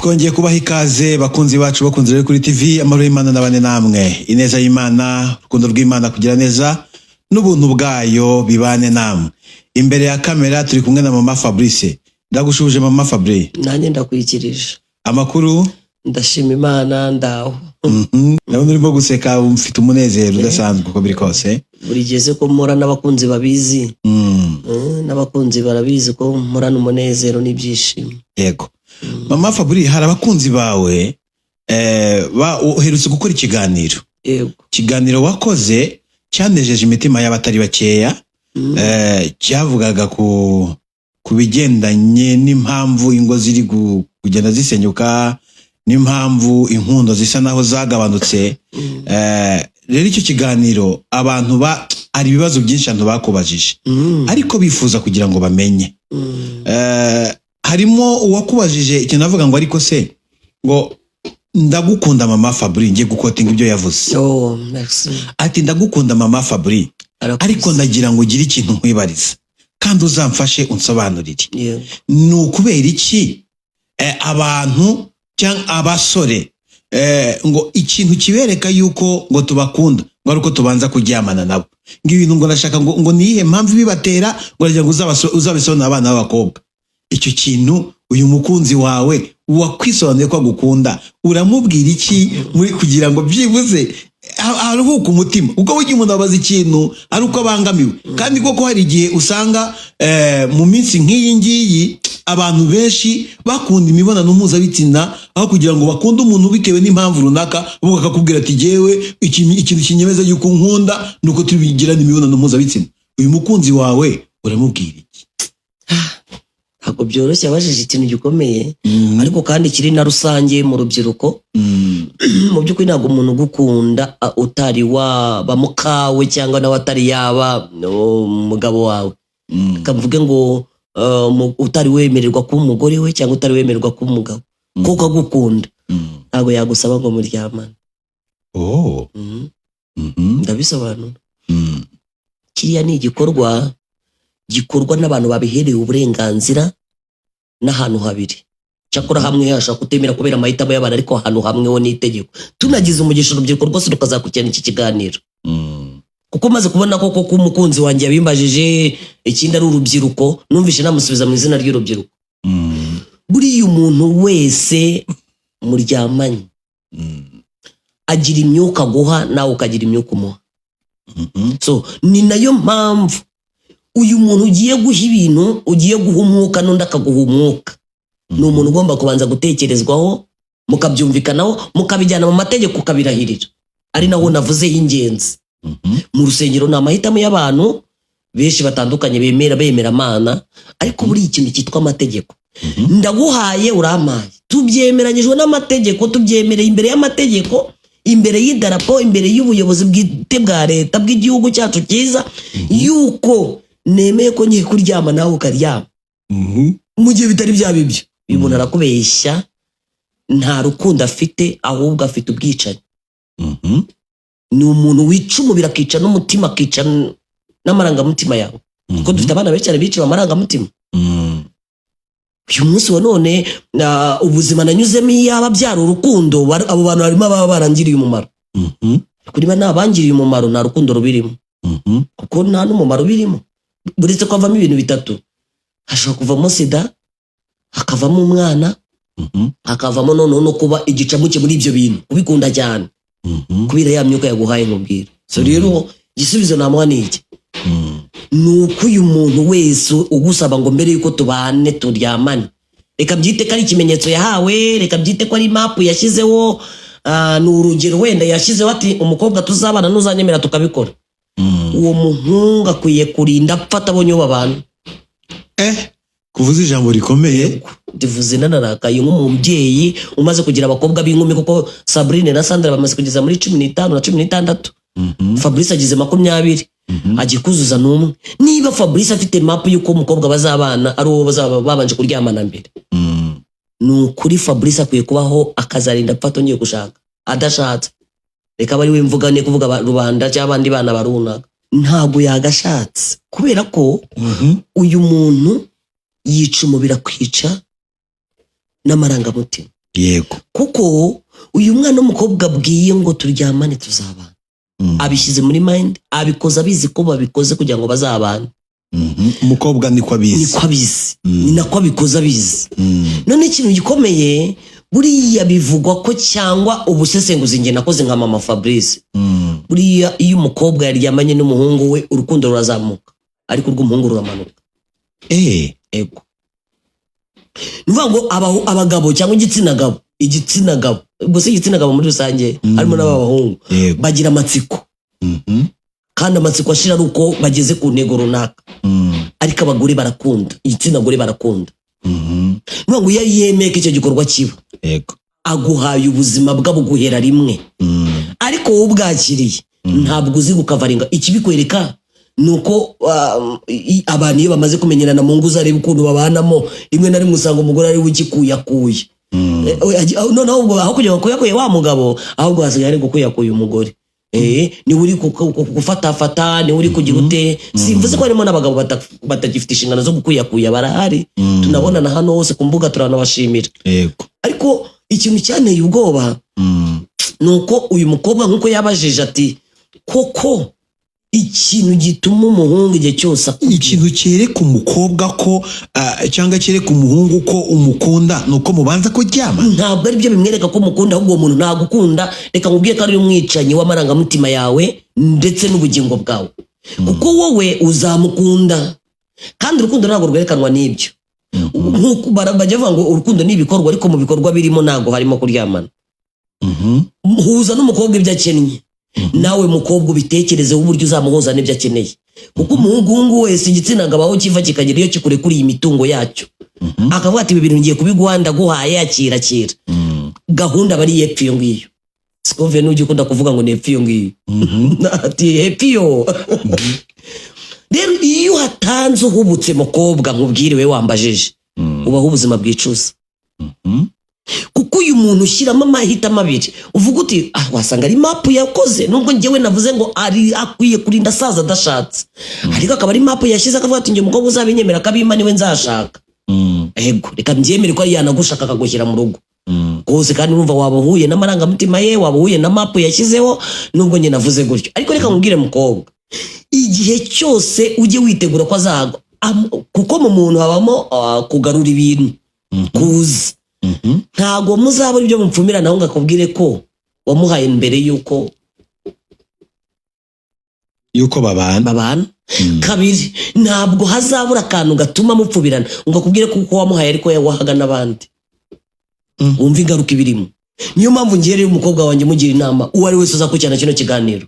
Twongeye kubaha ikaze, bakunzi bacu, bakunze rero kuri TV. Amahoro y'Imana n'abane namwe, ineza y'Imana, urukundo rw'Imana, kugira neza n'ubuntu bwayo bibane namwe. Imbere ya kamera turi kumwe na Mama Fabrice. Ndagushuje, Mama Fabrice. Nanjye ndakwikirije. Amakuru? Ndashima Imana, ndaho. Ndabona urimo guseka, mfite umunezero udasanzwe uko biri kose. Buri gihe se ko mpora n'abakunzi babizi. N'abakunzi barabizi ko mporana umunezero n'ibyishimo. Yego, Mama Fabrice, hari abakunzi bawe uherutse gukora ikiganiro. Yego. Ikiganiro wakoze cyanejeje imitima y'abatari bakeya. Cyavugaga ku bigendanye n'impamvu ingo ziri kugenda zisenyuka, n'impamvu inkundo zisa naho zagabanutse. Rero icyo kiganiro abantu ba hari ibibazo byinshi abantu bakubajije, ariko bifuza kugira ngo bamenye. Harimo uwakubajije ikintu avuga ngo: "Ariko se," ngo, "ndagukunda Mama Fabri." Ngiye guquotinga ibyo yavuze. Oh, merci. Ati: "Ndagukunda Mama Fabri, Arakoze. ariko ndagira ngo ugire ikintu nkwibariza kandi uzamfashe unsobanurire. Ni ukubera iki abantu cyangwa abasore ngo ikintu kibereka yuko ngo tubakunda ngo ari uko tubanza kuryamana nabo?" Ngo ibintu ngo ndashaka ngo ni iyihe mpamvu ibibatera? Ngo ndagira ngo uzabisobanurire abana b'abakobwa icyo kintu. Uyu mukunzi wawe wakwisobanuye ko agukunda, uramubwira iki muri kugira ngo byibuze aruhuke umutima? Kuko burya umuntu abaza ikintu ari uko abangamiwe, kandi koko hari igihe usanga mu minsi nk'iyi ngiyi abantu benshi bakunda imibonano mpuzabitsina aho kugira ngo bakunde umuntu bitewe n'impamvu runaka. Bo bakakubwira ati: "Jyewe ikintu kinyemeza yuko nkunda ni uko tubigirana imibonano mpuzabitsina." Uyu mukunzi wawe uramubwira iki? Ntabwo byoroshye, abajije ikintu gikomeye, ariko kandi kiri na rusange mu rubyiruko. Mu by'ukuri ntabwo umuntu ugukunda utari waba mukawe cyangwa nawe atari yaba umugabo wawe, reka mvuge ngo utari wemererwa kuba umugore we cyangwa utari wemererwa kuba umugabo, kuko agukunda ntabwo yagusaba ngo muryamane. Oh. Ndabisobanura. Kiriya ni igikorwa gikorwa n'abantu babiherewe uburenganzira n'ahantu habiri. Cyakora hamwe hashobora kutemera kubera amahitamo y'abantu, ariko ahantu hamwe ho ni itegeko. Tunagize umugisha urubyiruko rwose rukazakurikirana iki kiganiro, kuko maze kubona ko koko umukunzi wanjye yabimbajije, ikindi ari urubyiruko, numvishe namusubiza mu izina ry'urubyiruko. Buriya umuntu wese muryamanye agira imyuka aguha, nawe ukagira imyuka umuha. So ni nayo mpamvu uyu muntu ugiye guha ibintu, ugiye guha umwuka n'undi akaguha umwuka, ni umuntu ugomba kubanza gutekerezwaho, mukabyumvikanaho, mukabijyana mu mategeko, ukabirahirira, ari naho navuze y'ingenzi. Mu rusengero ni amahitamo y'abantu benshi batandukanye bemera Amana, ariko buriya ikintu cyitwa amategeko, ndaguhaye urampaye, tubyemeranyijwe n'amategeko, tubyemereye imbere y'amategeko, imbere y'idarapo, imbere y'ubuyobozi bwite bwa leta bw'igihugu cyacu cyiza, yuko nemeye ko ngiye kuryama nawe ukaryama. Mu gihe bitari byaba ibyo, uyu muntu arakubeshya, nta rukundo afite, ahubwo afite ubwicanyi. Ni umuntu wica umubiri, akica n'umutima, akica n'amarangamutima yawe, kuko dufite abana benshi cyane biciwe amarangamutima. Uyu munsi wa none ubuzima nanyuzemo, iyaba byari urukundo, abo bantu harimo ababa barangiriye umumaro. Ariko niba nta bangiriye umumaro, nta rukundo rubirimo, kuko nta n'umumaro ubirimo, uretse ko havamo ibintu bitatu: hashobora kuvamo sida, hakavamo umwana, hakavamo noneho no kuba igicamuke muri ibyo bintu, kubikunda cyane kubera ya myuka yaguhaye nkubwira. So rero igisubizo namuha ni iki: ni uko uyu muntu wese ugusaba ngo mbere yuko tubane turyamane, reka byite ko ari ikimenyetso yahawe, reka byite ko ari map yashyizeho, ni urugero wenda yashyizeho ati: "Umukobwa tuzabana ntuzanyemera tukabikora." Uwo muhungu akwiye kurinda apfa atabonye uwo babana. Kuvuza ijambo rikomeye. Ndivuze nanarakaye nk'umubyeyi umaze kugira abakobwa b'inkumi, kuko Sabrine na Sandra bamaze kugeza muri 15 na 16. Fabrice ageze 20, agiye kuzuza n'umwe. Niba Fabrice afite map y'uko umukobwa bazabana ari uwo bazaba babanje kuryamana mbere, ni ukuri Fabrice akwiye kubaho akazarinda apfa atongeye gushaka, adashatse. Reka abe ari we mvuga, ne kuvuga rubanda cyangwa abandi bana barunaka. Ntabwo yagashatse, kubera ko uyu muntu yica umubiri, akwica n'amarangamutima. Yego. Kuko uyu mwana w'umukobwa abwiye ngo turyamane tuzabana, abishyize muri mind, abikoze abizi ko babikoze kugira ngo bazabane. Umukobwa niko abizi. Niko abizi, ni nako abikoze abizi. None ikintu gikomeye, buriya bivugwa ko, cyangwa ubusesenguzi njye nakoze nka mama Fabrice, buriya iyo umukobwa yaryamanye n'umuhungu we, urukundo rurazamuka, ariko urw'umuhungu ruramanuka. Ego, ni ukuvuga ngo abagabo cyangwa igitsina gabo, igitsina gabo gusa, igitsina gabo muri rusange harimo n'ab'abahungu, bagira amatsiko, kandi amatsiko ashira ari uko bageze ku ntego runaka. Ariko abagore barakunda, igitsina gore barakunda. Ni ukuvuga ngo iyo yemeye ko icyo gikorwa kiba, aguhaye ubuzima bwe, rimwe. Ariko wowe ubwakiriye ntabwo uzi gukavaringa. Ikibikwereka ni uko abantu iyo bamaze kumenyerana mu ngo, uzareba ukuntu babanamo, rimwe na rimwe usanga umugore ari we ukikuyakuye. Noneho ubwo aho kugira ngo akuyakuye wa mugabo, ahubwo hasigaye ari gukuyakuya umugore. Niwe uri gufatafata, niwe uri kugira ute. Simvuze ko harimo n'abagabo batagifite inshingano zo gukuyakuya, barahari, tunabonana hano hose ku mbuga, turanabashimira. Ariko ikintu cyanteye ubwoba ni uko uyu mukobwa, nk'uko yabajije ati koko ikintu gituma umuhungu igihe cyose akubwira, Ikintu cyereka umukobwa ko cyangwa cyereka umuhungu ko umukunda ni uko mubanza kuryama? Ntabwo ari byo bimwereka ko umukunda, ahubwo uwo muntu ntagukunda. Reka nkubwire ko ari umwicanyi w'amarangamutima yawe ndetse n'ubugingo bwawe, kuko wowe uzamukunda, kandi urukundo ntabwo rwerekanwa n'ibyo. Nk'uko bajya bavuga ngo urukundo ni ibikorwa, ariko mu bikorwa birimo ntabwo harimo kuryamana. Huza n'umukobwa ibyo akennye, nawe mukobwa ubitekerezeho uburyo uzamuhuza n'ibyo akeneye, kuko umuhungu wese, igitsina gabo, aho kiva kikagera, iyo kikurekuriye imitungo yacyo, akavuga ati: "Ibi bintu ngiye kubiguha, ndaguhaye, akira, akira", gahunda aba ari hepfo iyo ngiyo. Sikumve n'ujya ukunda kuvuga ngo ni hepfo iyo ngiyo, ati hepfo iyo. Rero iyo uhatanze uhubutse, mukobwa, nkubwire we wambajije, ubaho ubuzima bwicuza, kuko uyu muntu ushyiramo amahitamo abiri. Uvuga uti: "Ah, wasanga ari mapu yakoze," nubwo njyewe navuze ngo ari akwiye kurinda asaza adashatse, ariko akaba ari mapu yashyize, akavuga ati: "Njye umukobwa uzabinyemera akabimpa niwe nzashaka." Ego, reka mbyemere ko ari yanagushaka akagushyira mu rugo rwose, kandi urumva waba uhuye n'amarangamutima ye, waba uhuye na mapu yashyizeho, nubwo njye navuze gutyo. Ariko reka nkubwire mukobwa, igihe cyose ujye witegura ko azagwa. Kuko mu muntu habamo kugarura ibintu kuza. Ntabwo muzabura ibyo mupfumiranaho ngo akubwire ko wamuhaye mbere y'uko yuko babana. Babana. Kabiri, ntabwo hazabura akantu gatuma mupfubirana ngo akubwire ko uko wamuhaye ariko wahaga n'abandi. Wumva ingaruka ibirimo. Niyo mpamvu ngiye rero umukobwa wanjye mugira inama, uwo ari wese uzakurikirana kino kiganiro,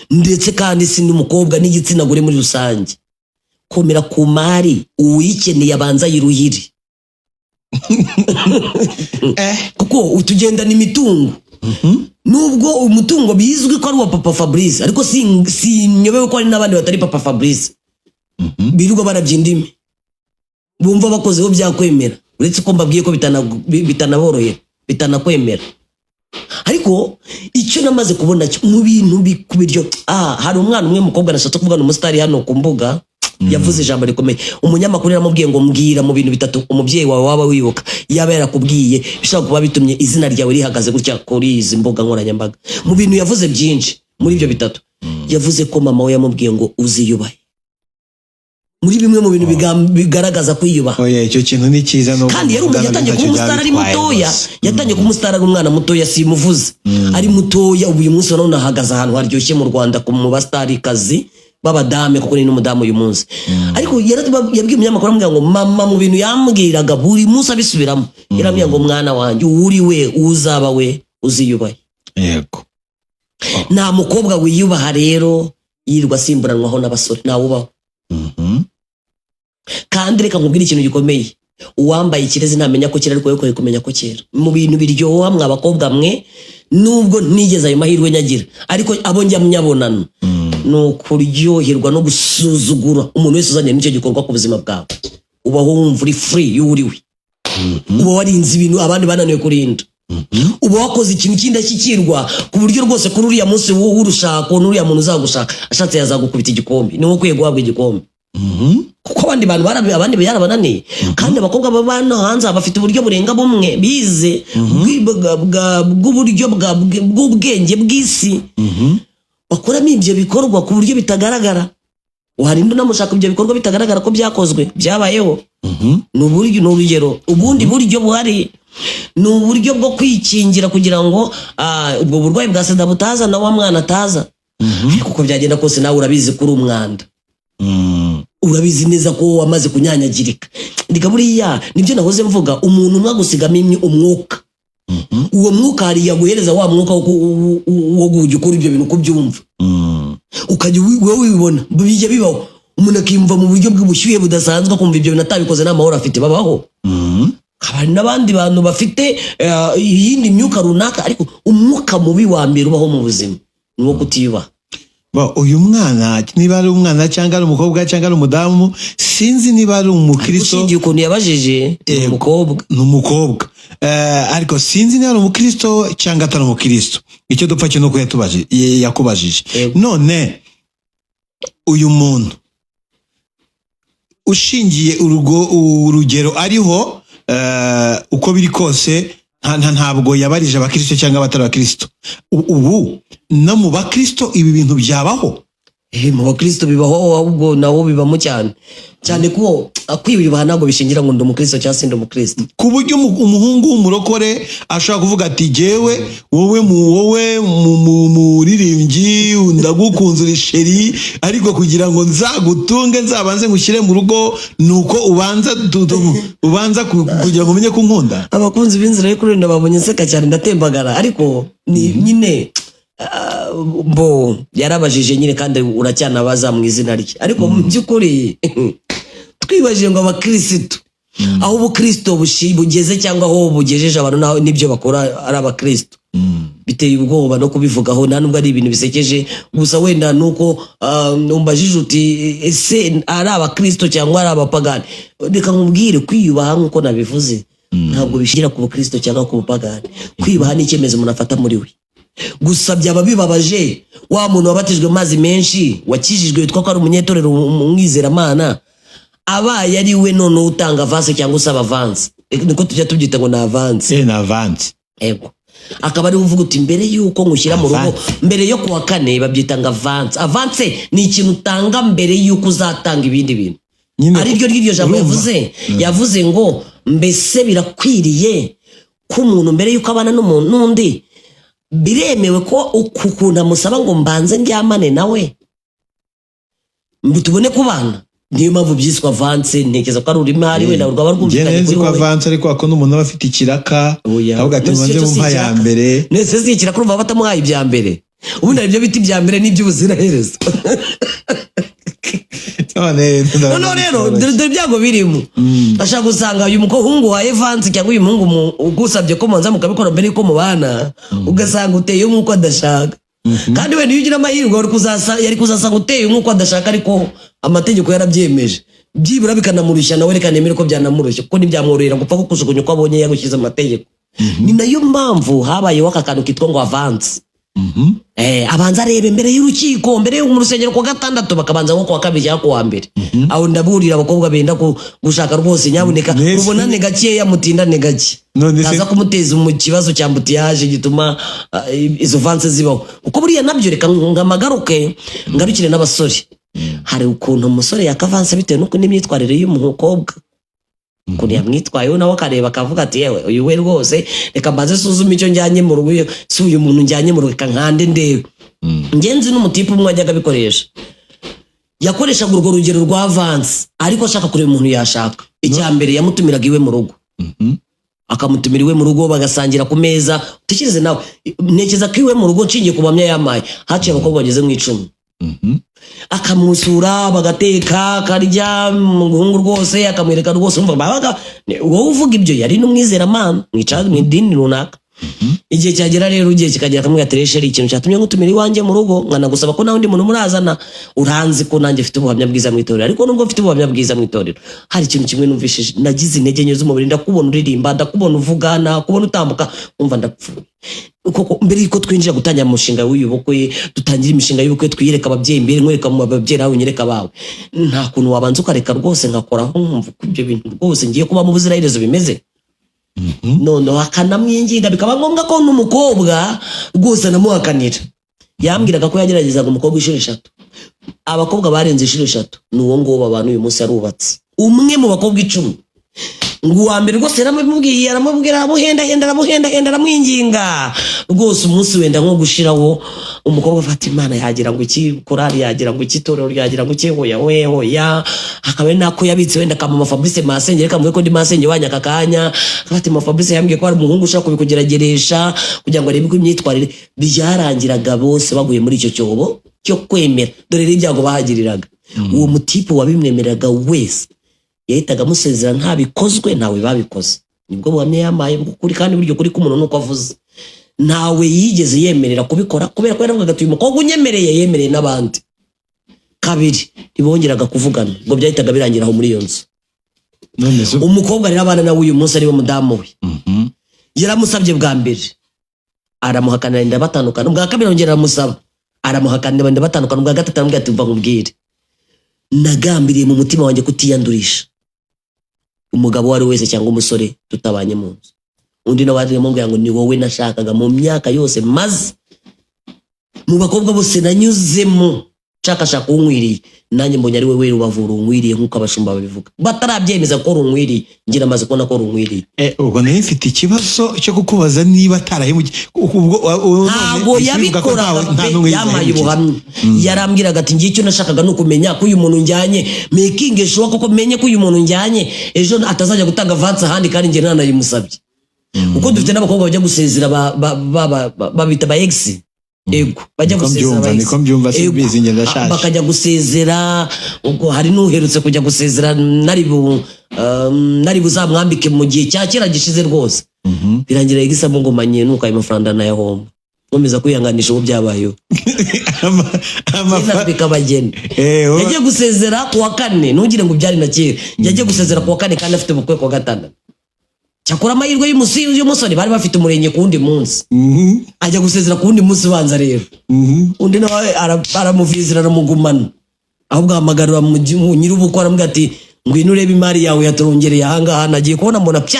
ndetse kandi si n'umukobwa, n'igitsina gore muri rusange: komera ku mari, uwikeneye abanza yiruhire, kuko utugendana imitungo. Nubwo umutungo bizwi ko ari uwa papa Fabrice, ariko sinyobewe ko hari n'abandi batari papa Fabrice birirwa barabya indimi, bumva bakozeho byakwemera, uretse ko mbabwiye ko bitanaborohera, bitanakwemera. Ariko icyo namaze kubona cyo mu bintu biryo, hari umwana umwe mukobwa nashatse kuvugana, umusitari hano ku mbuga, yavuze ijambo rikomeye. Umunyamakuru yaramubwiye ngo: "Mbwira mu bintu bitatu umubyeyi wawe waba wibuka yaba yarakubwiye bishobora kuba bitumye izina ryawe rihagaze gutya kuri izi mbuga nkoranyambaga." Mu bintu yavuze byinshi, muri ibyo bitatu yavuze ko mama we yamubwiye ngo uziyubahe, muri bimwe mu bintu bigaragaza kwiyubaha. Oya, icyo kintu ni cyiza nubwo Kandi yari umuntu muvugana yatangiye ntacyo kuba umusitari ari byaba bitwaye mutoya. rwose. Yatangiye kuba umusitari ari umwana mutoya, simuvuze ari mutoya. Ubu uyu munsi urabona ahagaze ahantu haryoshye mu Rwanda mu bastarikazi b'abadame, kuko ni n'umudamu uyu munsi. Ariko yabwiye umunyamakuru, amubwira ngo mama mu bintu yambwiraga buri munsi abisubiramo, yarambwira ngo: 'Mwana wanjye, uri we uzaba we uziyubahe.'" Nta mukobwa wiyubaha rero yirirwa asimburanwaho n'abasore, ntawubaho. Kandi reka nkubwire ikintu gikomeye: uwambaye ikirezi ntamenya ko kera, ariko we kumenya ko kera. Mu bintu biryoha, mwa bakobwa mwe, nubwo ntigeze ayo mahirwe nyagira, ariko abo njya nyabonana, ni ukuryoherwa no gusuzugura umuntu wese uzanye n'icyo gikorwa ku buzima bwawe. Ubaho wumva uri free y'uwo uri we, uba warinze ibintu abandi bananiwe kurinda, uba wakoze ikintu cy'indashyikirwa, ku buryo rwose kuri uriya munsi w'urushako n'uriya muntu uzagushaka, ashatse yazagukubita igikombe, niwe ukwiye guhabwa igikombe. Kuko abandi bantu abandi byarabananiye. Kandi abakobwa baba hano hanze bafite uburyo burenga bumwe bize bw'uburyo bw'ubwenge bw'isi, bakoramo ibyo bikorwa ku buryo bitagaragara. Warinda unamushaka, ibyo bikorwa bitagaragara ko byakozwe, byabayeho. Ni uburyo, ni urugero. Ubundi buryo buhari ni uburyo bwo kwikingira kugira ngo ubwo burwayi bwa sida butaza na wa mwana ataza. Ariko uko byagenda kose, nawe urabizi ko uri umwanda, urabizi neza ko wamaze kunyanyagirika. Reka buriya nibyo nahoze mvuga, umuntu umwe agusigamo umwuka. Uwo mwuka hari yaguhereza wa mwuka wo kujya ukora ibyo bintu uko ubyumva, ukajya wowe wibona. Bijya bibaho, umuntu akiyumva mu buryo bw'ubushyuhe budasanzwe, akumva ibyo bintu atabikoze nta mahoro afite. Babaho. Hari n'abandi bantu bafite iyindi myuka runaka, ariko umwuka mubi wa mbere ubaho mu buzima ni uwo kutiyubaha. Uyu mwana, niba ari umwana cyangwa ari umukobwa cyangwa ari umudamu, sinzi niba ari umukristo. Ushingiye ukuntu yabajije, ni umukobwa. Ni umukobwa. Ariko sinzi niba ari umukristo cyangwa atari umukristo. Icyo dupfa cyo nuko yakubajije. None uyu muntu, ushingiye urugero ariho, uko biri kose ntabwo yabarije abakristo cyangwa abatari abakristo. Ubu no mu bakristo ibi bintu byabaho? Mu bakristo bibaho, ahubwo naho bibamo cyane cyane, ko kwiyubaha ntabwo bishingira ngo ndi umukristo cyangwa se ndi umukristo. Ku buryo umuhungu w'umurokore ashobora kuvuga ati: "Jyewe wowe muririmbyi ndagukunze, uri chéri, ariko kugira ngo nzagutunge, nzabanze ngushyire mu rugo, nuko ubanza ubanza kugira ngo umenye ko unkunda." Abakunzi b'inzira yo kurinda babonye nseka cyane, ndatembagara, ariko ni nyine mbo yarabajije nyine, kandi uracyanabaza mu izina rye. Ariko mu by'ukuri twibajije ngo abakirisitu, aho ubukristo bugeze cyangwa aho bugejeje abantu n'ibyo bakora ari abakristo, biteye ubwoba no kubivugaho. Nta nubwo ari ibintu bisekeje gusa, wenda nuko umbajije uti: "Ese ari abakristo cyangwa ari abapagani?" Reka nkubwire, kwiyubaha nk'uko nabivuze ntabwo bishingira ku bukristo cyangwa ku bupagani. Kwiyubaha ni icyemezo umuntu afata muri we. Gusa byaba bibabaje wa muntu wabatijwe mu mazi menshi, wakijijwe, witwa ko ari umunyetorero, umwizeramana, abaye ari we noneho utanga avance cyangwa usaba avance. Niko tujya tubyita ngo ni avance. Ni avance. Ego, akaba ariwe uvuga uti: "Mbere y'uko ngushyira mu rugo," Avance. mbere yo kuwa kane babyita ngo avance. Avance ni ikintu utanga mbere y'uko uzatanga ibindi bintu. Nyine. Ari ryo ry'iryo jambo. Urumva? Yavuze ngo: "Mbese birakwiriye ko umuntu mbere y'uko abana n'umuntu n'undi, biremewe ko uku kuntu amusaba ngo mbanze ndyamane nawe ngo tubone kubana?" Niyo mpamvu byiswe avance. Ntekereza ko ari ururimi hari wenda rwaba Njye rwumvikanye nzi kuri ko wowe. avance ariko ko n'umuntu aba afite ikiraka, Oya. avuga ati: None se "Mubanze icyo si mumpa ya ikiraka? mbere." Nese si ikiraka? Urumva batamuhaye ibya mbere? Ubundi hari ibyo bita ibya mbere n'iby'ubuziraherezo. None Noneho rero dore ibyago birimo. Ashaka gusanga uyu muhungu wa avance cyangwa uyu muhungu ugusabye ko mubanza mukabikora mbere yuko mubana, ugasanga uteye nk'uko adashaka. Kandi wenda iyo ugira amahirwe yari kuzasanga uteye nk'uko adashaka, ariko amategeko yarabyemeje, byibura bikanamurushya nawe. Reka nemere ko byanamurushya, kuko ntibyamworohera gupfa kukujugunya uko abonye yagushyize amategeko. Ni nayo mpamvu habayeho aka kantu kitwa ngo avance. Abanza arebe mbere y'urukiko, mbere yo mu rusengero kuwa gatandatu, bakabanza nko kuwa kabiri cyangwa kuwa mbere. Aho ndaburira abakobwa benda gushaka rwose, nyabuneka, mubonane gakeya, mutindane gake, None se- taza kumuteza mu kibazo cya embouteillage gituma izo avance zibaho. Kuko buriya nabyo, reka ngamagaruke ngarukire n'abasore, hari ukuntu umusore yakavanse bitewe n'uko n'imyitwarire y'umukobwa, ukuntu yamwitwayeho, nawe akareba akavuga ati: "Yewe, uyu we rwose reka mbanze suzume icyo njyanye mu rugo. Si uyu muntu njyanye mu rugo, reka nkande ndebe." Ngenzi n'umutipe umwe wajyaga abikoresha, yakoreshaga urwo rugero rwa avance, ariko ashaka kureba umuntu yashaka. Icya mbere yamutumiraga iwe mu rugo, akamutumira iwe mu rugo, bagasangira ku meza. Utekereze nawe, ntekereza ko iwe mu rugo, nshingiye ku buhamya yamaye, haciye abakobwa bageze mu 10. Akamusura, bagateka, akarya, umuhungu rwose akamwereka rwose. Umva, babaga wowe uvuga ibyo yari n'umwizeramana mu idini runaka. Igihe cyagera rero, igihe kikagera, akamubwira ati: "Rero ikintu cyatumye ngutumira iwanjye mu rugo, nkanagusaba ko nta wundi muntu murazana, uranzi ko nanjye mfite ubuhamya bwiza mu itorero, ariko nubwo mfite ubuhamya bwiza mu itorero, hari ikintu kimwe numvishije: nagize intege nke z'umubiri, ndakubona uririmba, ndakubona uvuga, nakubona utambuka, umva ndapfuye koko. Mbere yuko twinjira gutangira umushinga w'uyu bukwe, dutangira imishinga y'ubukwe, twiyereka ababyeyi mbere, nkwereka mu babyeyi, nawe unyereka abawe, nta kuntu wabanza ukareka rwose nkakoraho, nkumva uko ibyo bintu rwose ngiye kuba mu buziraherezo bimeze?" Noneho akanamwinginga, bikaba ngombwa ko n'umukobwa rwose anamuhakanira. Yambwiraga ko yageragezaga umukobwa inshuro 3. Abakobwa barenze inshuro 3 ni uwo nguwo abantu uyu munsi yarubatse, umwe mu bakobwa 10. Ngo uwa mbere rwose yaramubwiye, aramubwira, aramuhendahenda, aramuhendahenda, aramwinginga rwose. Umunsi wenda nko gushiraho, umukobwa afata Imana yagira ngo iki, korali yagira ngo iki, itorero ryagira ngo iki, hoya we hoya. Akaba ari nako yabitse wenda akamama Fabrice Masenge, reka mvuge ko ndi Masenge wanyu aka kanya. Akaba ati: "Mama Fabrice yambwiye ko hari umuhungu ushaka kubikugerageresha kugira ngo arebe uko imyitwarire." Byarangiraga bose baguye muri icyo cyobo cyo kwemera. Dore rero ibyago bahagiriraga: uwo mutipe wabimwemereraga wese yahitaga amusezera ntabikozwe. Ntawe babikoze. Nibwo buhamya yamaye bw'ukuri, kandi buryo kuri k'umuntu nuko avuze, ntawe yigeze yemerera kubikora, kubera ko yaravugaga ati: "Uyu mukobwa unyemereye yemereye n'abandi." Kabiri, ntibongeraga kuvugana, ngo byahitaga birangira aho muri iyo nzu. None se? Umukobwa rero abana nawe uyu munsi ariwe mudamu we, yaramusabye bwa mbere, aramuhakanira, inda batandukana. Ubwa kabiri arongera aramusaba, aramuhakanira, inda batandukana. Ubwa gatatu aramubwira ati: "Mva nkubwire, nagambiriye mu mutima wanjye kutiyandurisha umugabo uwo ari we wese cyangwa umusore tutabanye mu nzu." Undi nawe aramubwira ngo: "Ni wowe nashakaga mu myaka yose maze, mu bakobwa bose nanyuzemo nshakashaka unkwiriye, nanjye mbonye ari wowe rubavu runkwiriye, nk'uko abashumba babivuga batarabyemeza ko runkwiriye, ngira amaze kubona ko runkwiriye." Ubwo nari mfite ikibazo cyo kukubaza niba atarahemukiye. Ubwo Ntabwo none bivuga ko yabikoraga nta pe. n'umwe yigeze Yampaye ahemukira. ubuhamya, yarambwiraga ati: "Ngiye icyo nashakaga ni ukumenya ko uyu muntu njyanye, making sure koko menye ko uyu muntu njyanye ejo atazajya gutanga avance ahandi kandi njye ntanayimusabye." Kuko dufite n'abakobwa bajya gusezera babita ba ex. Ego, bajya Niko gusezera mbyumva, ba ex. niko mbyumva, simbizi, njye ndashaje. Bakajya gusezera. Ubwo hari n'uherutse kujya gusezera, nari buzamwambike mu gihe cya kera gishize rwose, birangira ex amugumanye, nuko ayo mafaranga nayahomba, nkomeza kwihanganisha uwo byabayeho. Natwika abageni. Yagiye gusezera ku wa kane, ntugire ngo byari na kera. Yagiye gusezera ku wa kane kandi afite ubukwe ku wa gatandatu. Cyakora amahirwe y'umusore, bari bafite umurenge ku wundi munsi, ajya gusezera ku wundi munsi ubanza rero. Undi nawe aramuvizira, aramugumana, ahubwo ahamagarira nyir'ubukwe, aramubwira ati: "Ngwino urebe imari yawe yaturongereye ahangaha." Nagiye kubona mbona pya,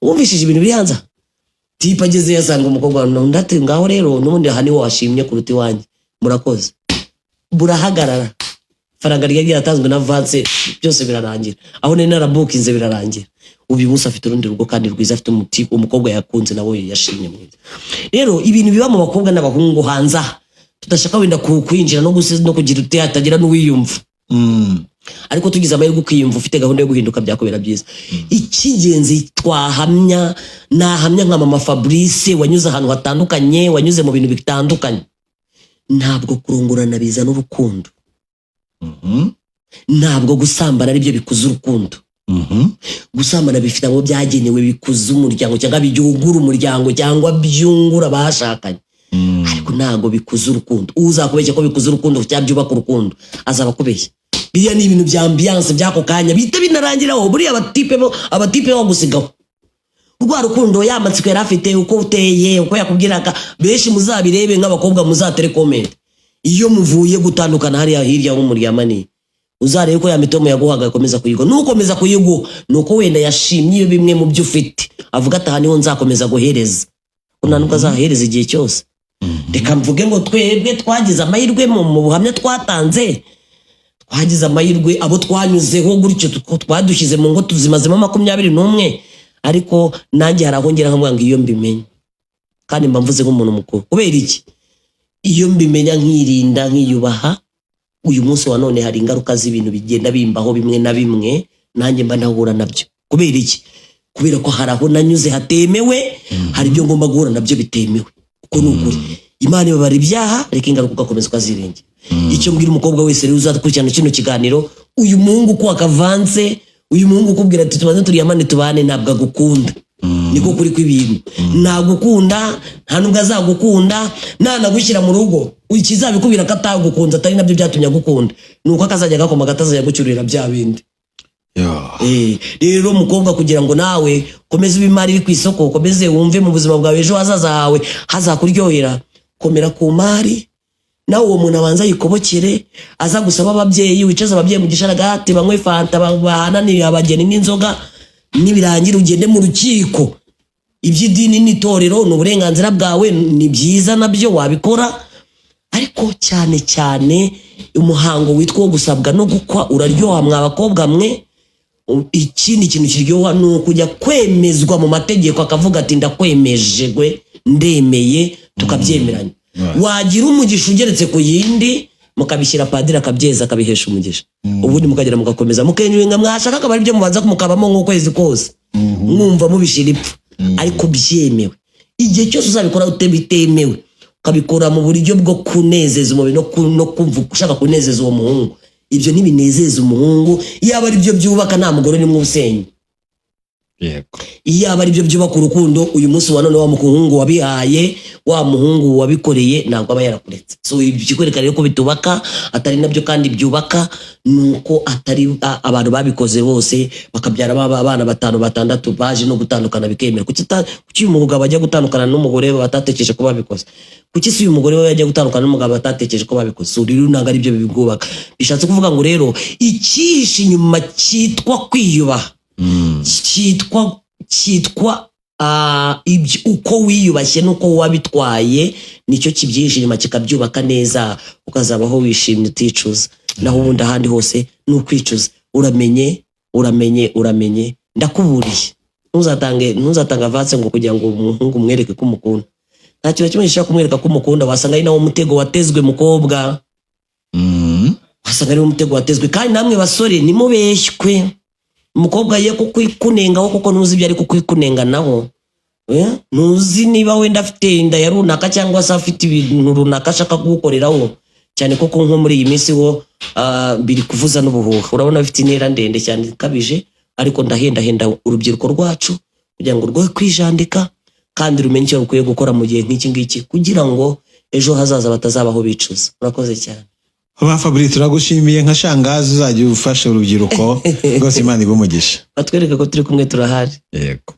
wumvishije ibintu biri hanze aha. Type ageze yasanga umukobwa, undi ati: "Ngaho rero n'ubundi aha niho washimye kuruta iwanjye, murakoze." Burahagarara, ifaranga ryari ryaratanzwe na avance byose birarangira, aho nari narabukinze birarangira. Ubu uyu munsi afite urundi rugo kandi rwiza, afite umuti umukobwa yakunze nawe yashimye mwiza. Rero ibintu biba mu bakobwa n'abahungu hanze aha, tudashaka wenda kwinjira no kugira ute, hatagira n'uwiyumva, ariko tugize amahirwe ukiyumva ufite gahunda yo guhinduka, byakubera byiza. Icy'ingenzi twahamya, nahamya nka mama Fabrice wanyuze ahantu hatandukanye, wanyuze mu bintu bitandukanye: ntabwo kurongorana bizana urukundo, ntabwo gusambana aribyo bikuza urukundo. Gusambana bifite abo byagenewe, bikuza umuryango cyangwa byungura umuryango cyangwa byungura abashakanye, ariko ntabwo bikuza urukundo. Uzakubeshya ko bikuza urukundo cyangwa byubaka urukundo azaba akubeshya. Biriya ni ibintu bya ambiance by'ako kanya, bihita binarangiraho. Buriya abatipe bo, abatipe bagusigaho rwa rukundo, ya matsiko yari afite, uko uteye, uko yakubwiraga. Benshi muzabirebe, nk'abakobwa muzatere comment, iyo muvuye gutandukana hariya hirya aho muryamaniye, uzarebe ko ya mitomo yaguhaga akomeza kuyiguha. Nukomeza kuyiguha ni uko wenda yashimye iyo bimwe mu byo ufite, avuga ati: "Aha niho nzakomeza guhereza." Ko nta nubwo azahereza igihe cyose. Reka mvuge ngo twebwe twagize amahirwe mu buhamya twatanze, twagize amahirwe abo twanyuzeho gutyo, twadushyize mu ngo tuzimazemo 21. Ariko nanjye hari aho ngera nkavuga ngo iyo mbimenya, kandi mba mvuze nk'umuntu mukuru. Kubera iki? Iyo mbimenya nkirinda, nkiyubaha, uyu munsi wa none hari ingaruka z'ibintu bigenda bimbaho bimwe na bimwe nanjye mba ndahura nabyo. Kubera iki? Kubera ko hari aho nanyuze hatemewe, hari ibyo ngomba guhura nabyo bitemewe. Kuko ni ukuri, Imana ibabara ibyaha, ariko ingaruka ugakomeza ukazirengera. Icyo mbwira umukobwa wese rero uzakurikirana kino kiganiro: uyu muhungu uko akavanze, uyu muhungu ukubwira ati: "Tubanze turyamane tubane," ntabwo agukunda. Niko kuri kw'ibintu. Ntagukunda, nta nubwo azagukunda. Nanagushyira mu rugo, ikizabikubwira ko atagukunze, atari nabyo byatumye agukunda, ni uko akazajya gakoma, katazajya gucyurira bya bindi. Yo. Rero mukobwa, kugira ngo nawe ukomeze ube imari iri ku isoko, ukomeze wumve mu buzima bwawe ejo hazaza hawe hazakuryohera, komera ku mari. Nawe uwo muntu abanza yikobokere, aza gusaba ababyeyi, wicaze ababyeyi mu gisharagati, banywe fanta, bahananire abageni n'inzoga. Nibirangira ugende mu rukiko. Iby'idini n'itorero ni uburenganzira bwawe, ni byiza, nabyo wabikora, ariko cyane cyane umuhango witwa uwo gusabwa no gukwa uraryoha, mwa bakobwa mwe. Ikindi kintu kiryoha ni ukujya kwemezwa mu mategeko, akavuga ati: "Ndakwemeje gwe, ndemeye," tukabyemeranya. Wagira umugisha ugeretse ku yindi, mukabishyira padiri, akabyeza, akabihesha umugisha, ubundi mukagera mugakomeza mukenyurenga. Mwashaka akaba aribyo mubanza mukabamo nk'ukwezi kose, mwumva mubishira ipfa, ariko byemewe. Igihe cyose uzabikora bitemewe, ukabikora mu buryo bwo kunezeza umubiri no kumva ushaka kunezeza uwo muhungu, ibyo ntibinezeza umuhungu. Yaba ari byo byubaka, nta mugore nimwe usenya. Iyaba ari byo byubaka urukundo, uyu munsi wa none wa muhungu wabihaye, wa muhungu wabikoreye, ntabwo aba yarakuretse. So ikikwereka rero ko bitubaka, atari nabyo kandi byubaka, ni uko atari abantu babikoze bose bakabyara baba abana batanu, batandatu, baje no gutandukana bikemera. Kuki uyu mugabo ajya gutandukana n'umugore we batatekereje ko babikoze? Kuki si uyu mugore we yajya gutandukana n'umugabo batatekereje ko babikoze? So rero ntabwo ari byo bibwubaka. Bishatse kuvuga ngo rero icyihishe inyuma cyitwa kwiyubaha, cyitwa uko wiyubashye n'uko wabitwaye, nicyo kibyihishe inyuma kikabyubaka neza, ukazabaho wishimye uticuza. Naho ubundi ahandi hose ni ukwicuza. Uramenye, uramenye, uramenye, ndakuburiye, ntuzatange avance ngo kugira ngo umuhungu umwereke ko umukunda. Nta kintu na kimwe gishobora kumwereka ko umukunda. Wasanga ari nawo mutego watezwe, mukobwa. Wasanga ari wo mutego watezwe. Kandi namwe basore, nimubeshywe. Umukobwa ye kukunengaho, kuko ntuzi ibyo ari kukunenga naho. Ntuzi niba wenda afite inda ya runaka cyangwa se afite ibintu runaka ashaka kugukoreraho cyane, kuko nko muri iyi minsi wo biri kuvuza n'ubuhuha. Urabona bifite intera ndende cyane ikabije. Ariko ndahendahenda urubyiruko rwacu kugira ngo rwe kwijandika kandi rumenye icyo rukwiye gukora mu gihe nk'iki ngiki, kugira ngo ejo hazaza batazabaho bicuza. Murakoze cyane. Ba Fabrice, turagushimiye. Nka shangazi uzajya ufasha urubyiruko rwose, Imana iguhe umugisha. Batwereke ko turi kumwe, turahari. Yego.